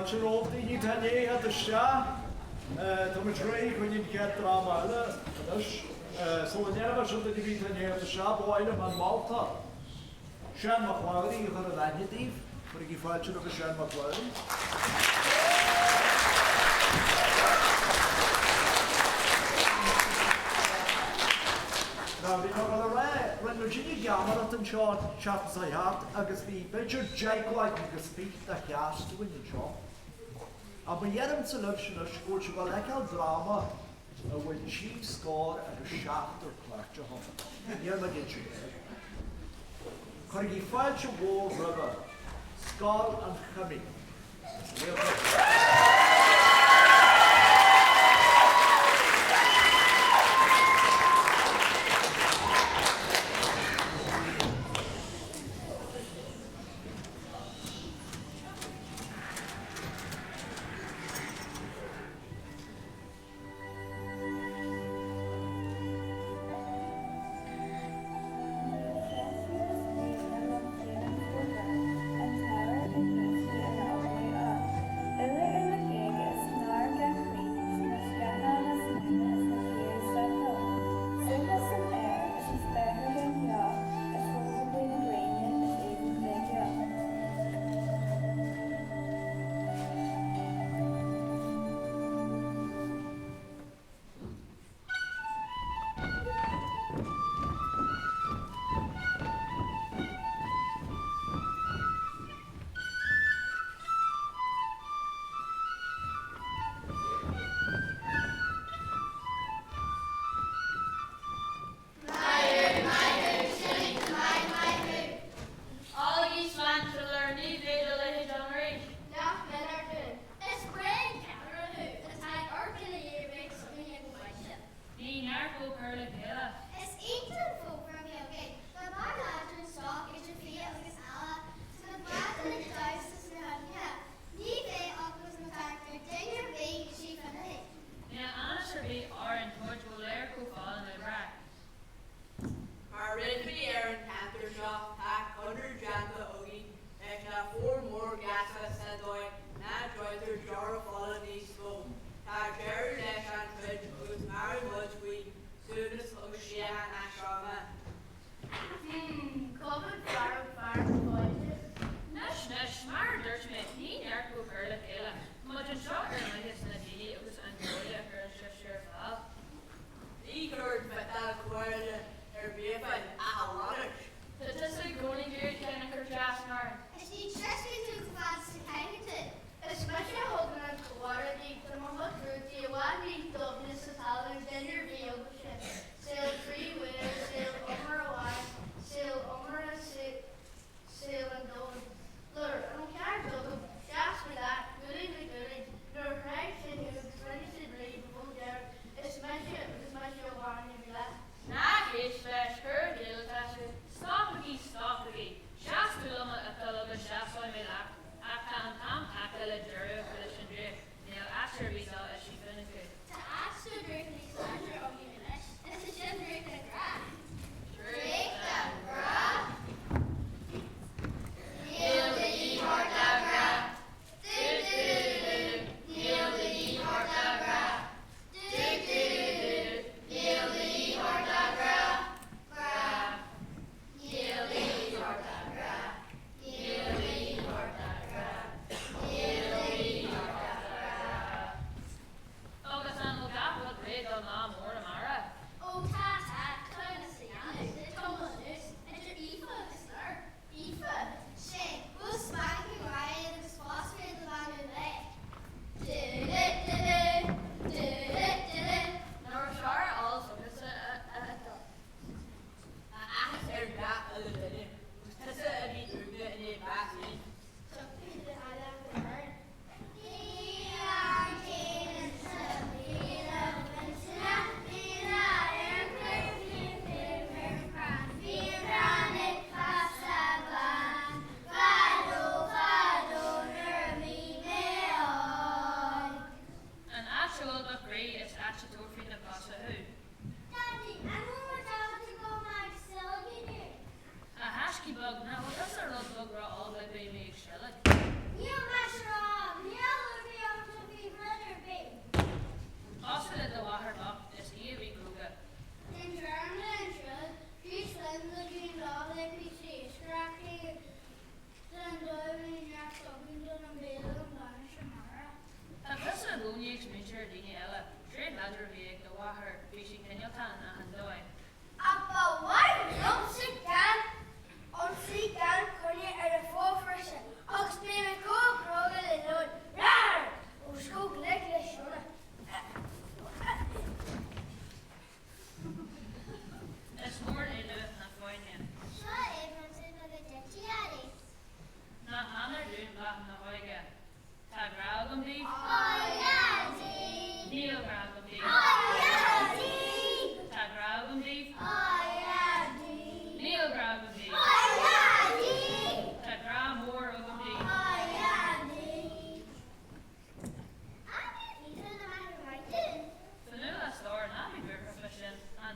Fáilte romhaibh daoine atá i ndiaidh theacht isteach. Tá muid réidh chun an chéad dráma eile anois. Sula ndéanfaidh mé sin duine ar bith atá i ndiaidh theacht isteach, ba mhaith liom an moltóir, Seán Mac Labhraí, a chur in aithne daoibh. Cuirigí fáilte roimh Seán Mac Labhraí. Now, bhí mé ag dul a rá, rinne muidinne geamaireacht anseo an tseachtain seo thart agus bhí b'fhéidir 10 leagan agus fiche de cheast againn anseo. Ach má dheirimse libhse anois go bhfuil sibh ag dul a fheiceáil dráma a bhfuil trí scór agus seachtar páirteach ann, níl mé ag inse bréag. Cuirigí fáilte mhór roimhe, Scoil an Chimí. Fágaigí sláinte le ní bheidh a leithéid ann arís. Nach méanar dúinn. Is breá an ceannaire thú atá ag amharc ina dhiaidh bheidh s'againne go maith sin. Ní neart go cur le chéile. Is iontach an fógra a bhí againn. Tá barr láidir anseo idir fia agus eala. Tá na báid ag damhsa sna haibhneacha. Ní bheidh ocras ná tart ar duine ar bith i Sí Finneadhaí. Níl ainnis ar bith orainn tá muid go léir chomh fada le breac. Mar rud a bhí ar an cheantar seo tá conradh déanta againn leis na formhór geasa sa dóigh ná dtroidtear deora fola níos mó. Tá deireadh leis an troid agus maireann muid faoi suaimhneas agus síocháin as seo amach. Hmm, cá bhfuil fear fear na fáilte? 'Nois, 'nois, mar a dúirt mé, ní neart go cur le chéile. Tá muid anseo ar mhaithe na daoine agus an chomhairle a chuireann sibhse ar fáil. Ní chuireann Fidel comhairle ar bith ar fáil ach a mhalairt. Tá tusa i gcónaí ag iarraidh ceann a chur trasna orainn. Is ní treisfidh tú go fada sa chaithfidh tú. Is mise a thugann an chomhairle daoibh, tá mo chuid rudaí i bhfad níos doimhne sa talamh duine ar bith agaibhse. Saol 3 uaire, saol iomaire amháin, saol iomaire, saol an domhain. Lur, an ceart agaibh, sheas mé leat, gualainn le gualainn, nuair a thréig siad thú agus rinne siad rí de bhó dearg, is mise agus mise amháin a bhí leat. Ná héist leis, cur i gcéill atá sé. Stopaigí, stopaigí! Sheas tú liom a Fhil agus seasfaidh mé leat, ach tá an t-am tagtha le deireadh a chur leis an dreach, níl áit ar bith do Oisín Finneadh. Tá áit do dhreach níos láidre againn anois, is é sin dreach an ghrá. Dreach an ghrá? Níl de dhíth ort a ghrá. Du du du du du, níl de dhíth ort a ghrá. Du du du du du, níl de dhíth ort a ghrá. Grá.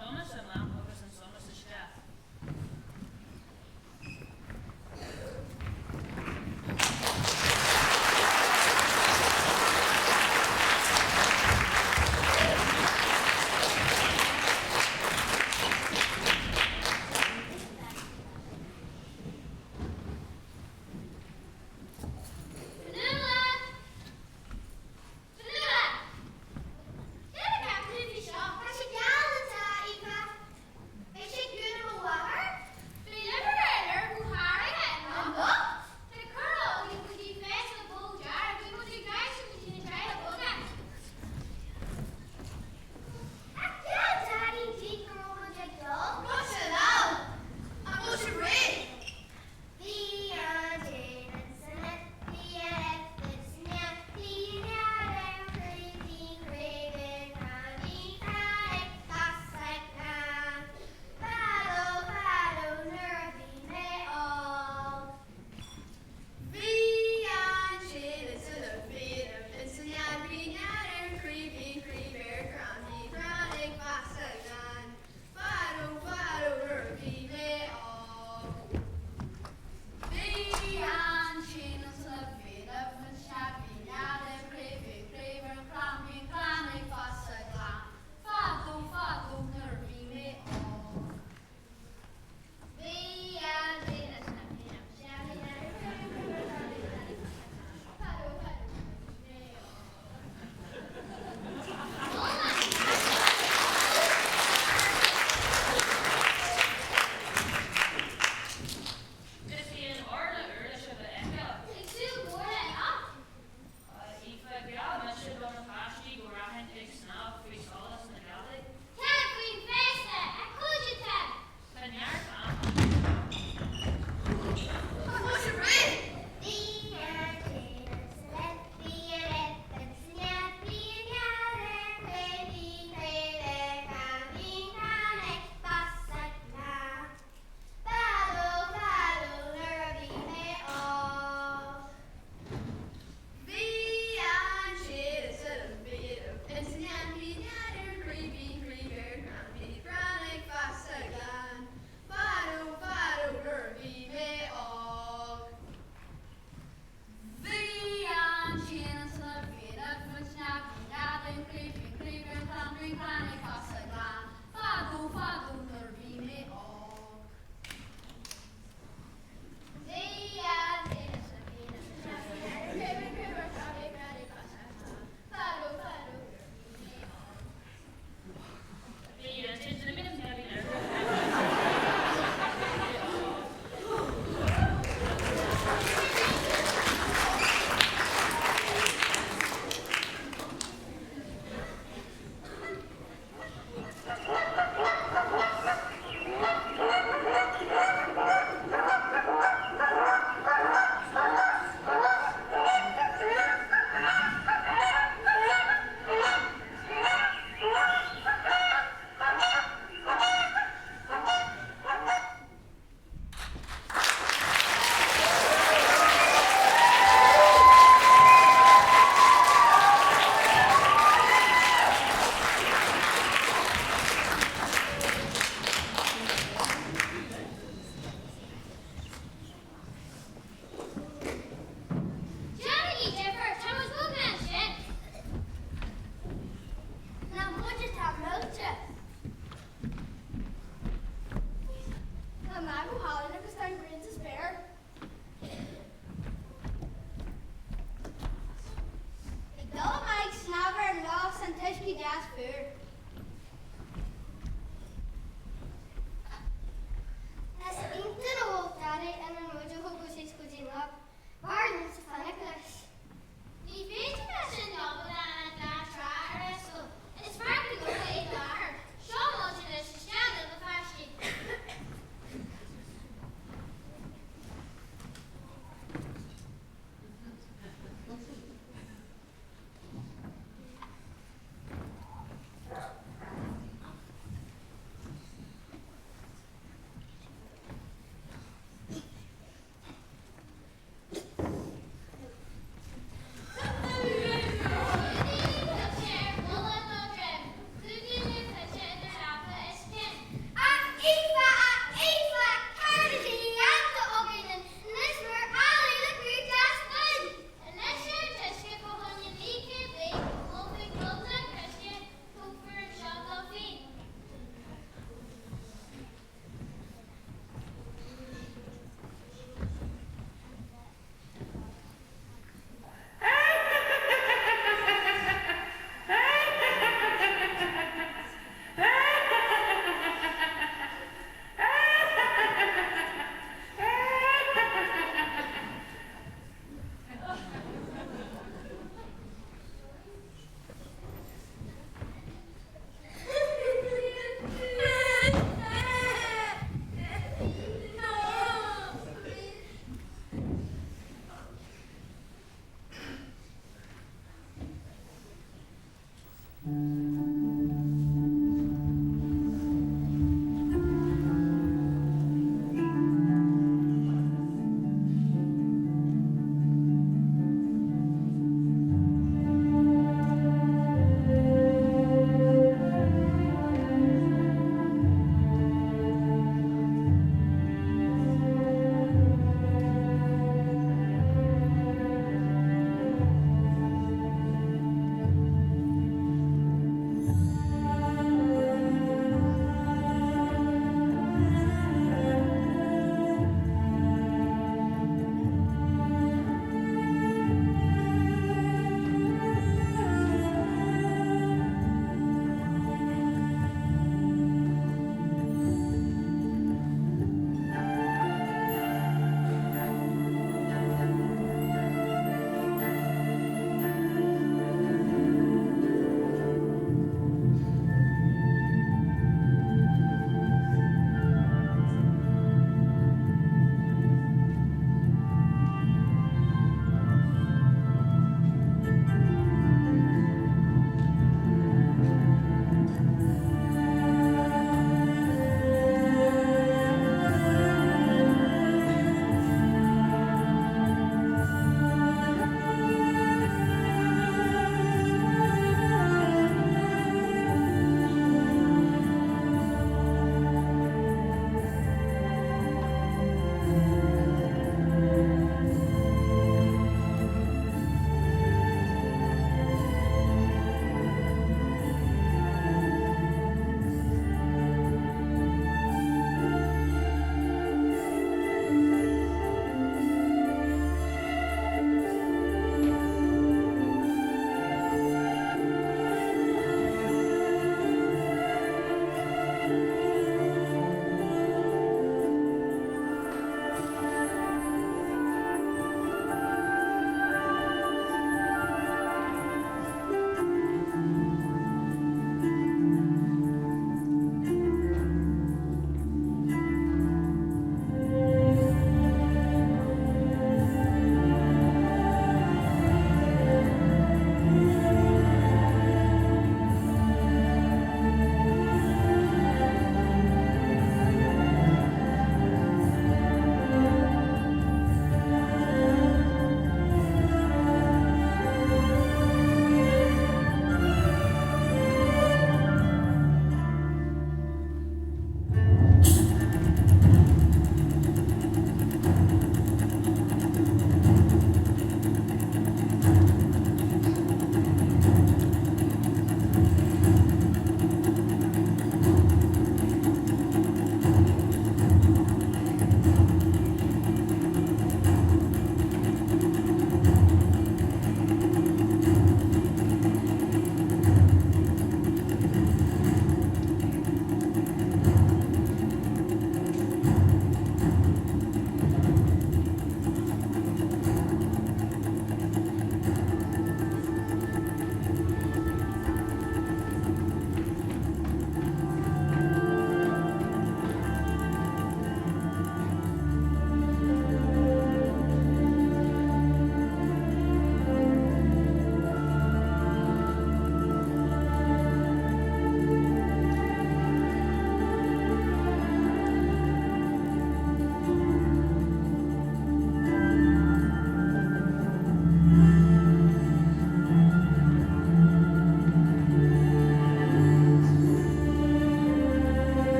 Donas amach agus an sonas isteach. Fionnuala! Fionnuala! Céard a cheapann tú faoi seo? Tá sé geal anseo, Aoife.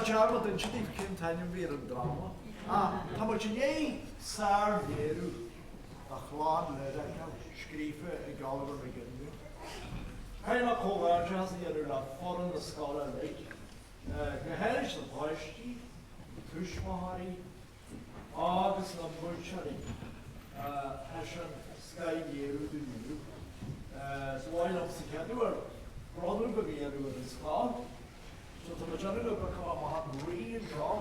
dearmad inse daoibh cén t-ainm a bhí ar an dráma. Ach tá muid i ndiaidh sárléiriú de Chlann Lir a fheiceáil, scríofa ag Oliver McGinley. Caithfidh mé comhghairdeachas a dhéanamh le foireann na scoile uilig, go háirid na páistí, na tuismitheoirí agus na múinteoirí théis an scothléiriú dúinn inniu. Ba mhaith liom sa chéad uair bronnadh beag a dhéanamh ar an scoil. So tá muid ag déanamh go gcuirfeá amach an rí anseo.